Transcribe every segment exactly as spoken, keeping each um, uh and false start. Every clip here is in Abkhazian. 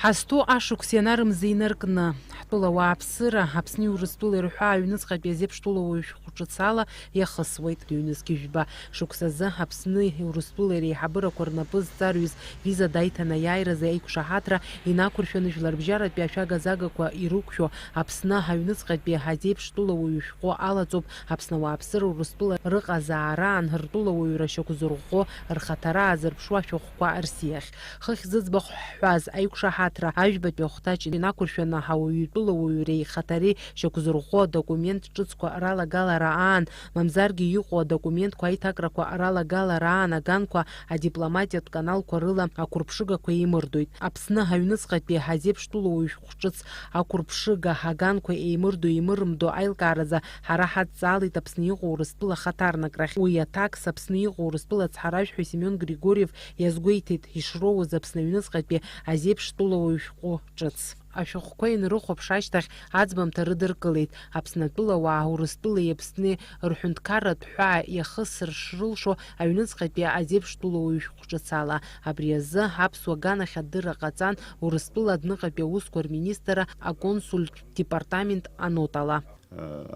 Ҳазҭоу ашықәс ианарымза инаркны, ҳтәыла ауааԥсыра, Аԥсни Урыстәылеи рҳәаа аҩныҵҟатәи азеиԥш тәылауаҩ шәҟәы ҿыц ала иахысуеит. Ҩнызқь жәба шықәсазы Аԥсни Урыстәылеи реиҳабырақәа рнапы зҵарҩыз виза даиҭанаиааиразы аиқәшаҳаҭра инақәыршәаны жәларбжьаратәи ашәага-загақәа ирықәшәо Аԥсны аҩныҵҟатәи азеиԥш тәылауаҩ шәҟәы алаҵоуп Аԥсны ауааԥсыра Урыстәыла рыҟазаараан ртәылауаҩра шьақәзырӷәӷәо рхаҭара аазырԥшуа ашәҟәқәа рсиахь. Хыхь зыӡбахә ҳҳәаз аиқәшаҳаҭра ажәбатәи ахәҭаҷ инақәыршәаны ауаҩытәыла уаҩреи ихаҭареи шьақәзырӷәӷәо адокумент ҿыцқәа ралагалара аан, мамзаргьы иҟоу адокументқәа аиҭакрақәа ралагалара аан аганқәа адипломатиатә каналқәа рыла ақәырԥшыгақәа еимырдоит. Аԥсны аҩныҵҟатәи азеиԥш тәылауаҩ шәҟәы ҿыц ақәырԥшыга аганқәа еимырдо-еимырымдо аилкааразы ҳара ҳадҵаалеит Аԥсны иҟоу Урыстәыла хаҭарнак рахь. Уи аҭакс Аԥсны иҟоу Урыстәыла ацҳаражәҳәаҩ Семион Григорьев иазгәеиҭеит ишроуаз Аԥсны аҩныҵҟатәи азеиԥш тәылауаҩ шәҟәы ҿыц. Ашәҟәқәа инрыхәаԥш ашьҭахь аӡбамҭа рыдыркылеит, Аԥсны атәылауаа Урыстәылеи Аԥсни рҳәынҭқарратә ҳәаа иахысыр шрылшо аҩныҵҟатәи азеиԥш тәылауаҩ шәҟәы ҿыц ала. Абри азы аԥсуа аганахь адырра ҟаҵан Урыстәыла адәныҟатәи аусқәа рминистрра аконсультә департамент анотала.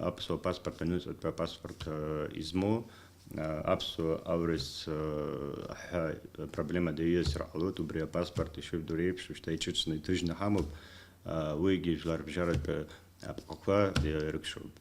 Аԥсуа паспорт аҩныҵҟатәи апаспорт измоу аԥсуа аурыс ҳәа проблема даиасыр ҟалоит, убри апаспорт ишыбдыруа еиԥш, шьҭа иҽыҽны иҭыжьны ҳамоуп, уигьы жәларбжьаратәы апҟақәа ирыкшоуп.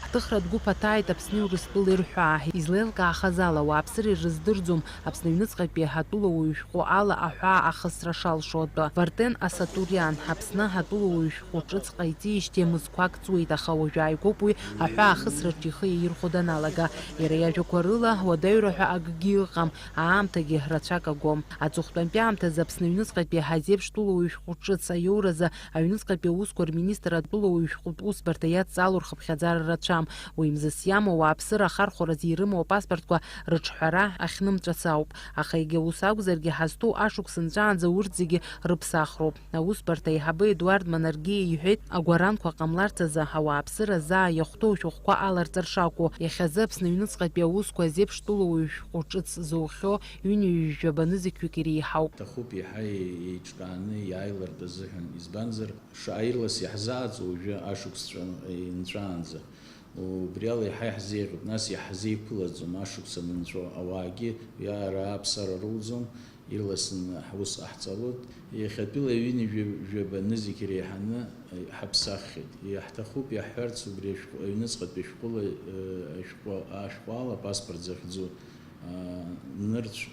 Ҳҭыхратә гәыԥ аҭааит Аԥсни Урыстәылеи рҳәаа, излеилкаахаз ала, ауааԥсыра ирыздырӡом Аԥсны аҩныҵҟатәи атәылауаҩ шәҟәы ала аҳәаа ахысра шалшо атәы. Вартен Асатуриан, Аԥсны атәылауаҩ шәҟәы ҿыц ҟаиҵеижьҭеи мызқәак ҵуеит, аха уажә ааигәоуп уи аҳәаа ахысраҿы ихы иаирхәо даналага. Иара иажәақәа рыла, уадаҩра ҳәа акгьы ыҟам, аамҭагьы рацәак агом. Аҵыхәтәантәи аамҭазы Аԥсны аҩныҵҟатәи азеиԥш тәылауаҩ шәҟәы ҿыц аиоуразы аҩныҵҟатәи аусқәа рминистр атәылауаҩ шәҟәтә усбарҭа иадҵаало рхыԥхьаӡара рацәам. Уи мзас иамоу ауааԥсыра ахархәаразы ирымоу апаспортқәа рыҿҳәара ахьнымҵәац ауп. Аха егьа ус акәзаргьы, ҳазҭоу ашықәс нҵәаанӡа урҭ зегьы рыԥсахроуп. Аусбарҭа аиҳабы Едуард Манаргиа иҳәеит, агәаранқәа ҟамларц азы ауааԥсыра заа иахәҭоу ашәҟәқәа аларҵар шакәу. Иахьазы Аԥсны аҩныҵҟатәи аусқәа азеиԥш тәылауаҩ шәҟәы ҿыц зоухьоу ҩынҩажәи жәаба нызқьҩык иреиҳауп. Ҭахуп еиҳа еиҿкааны иааилартә азыҳәан, избанзар, шаҟа ирлас иаҳзааӡо уажәы ашықәсцәа инҵәаанӡа. Убри ала иаҳа иаҳзеиӷьуп, нас иаҳзеиқәылаӡом ашықәс анынҵәо, ауаагьы иаара аԥсара роуӡом, ирласны ҳус ҟаҳҵалоит. Иахьатәила ҩынҩажәи жәаба нызқь иреиҳаны ҳаԥсаххьеит. Иаҳҭахуп иаҳҳәарц, убри ашәҟәы, аҩныҵҟатәи ашәҟәыла, ашәҟәы, ашәҟәы ала апаспорт захьӡу, нырцә,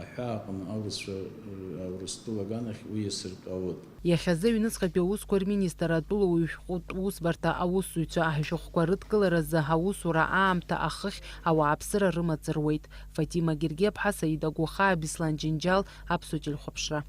аҳәаа аҟны аурысцәа, Урыстәыла аганахь уиасыртә ауеит. Иахьазы аҩныҵҟатәи аусқәа рминистр атәылауаҩ шәҟәытә усбарҭа аусзуҩцәа ашәҟәқәа рыдкыларазы аусура аамҭа ахыхь ауааԥсыра рымаҵ руеит. Фатима Гергиаԥҳа, Саида Гәахаа, Беслан Џьынџьал, Аԥсуа телехәаԥшра.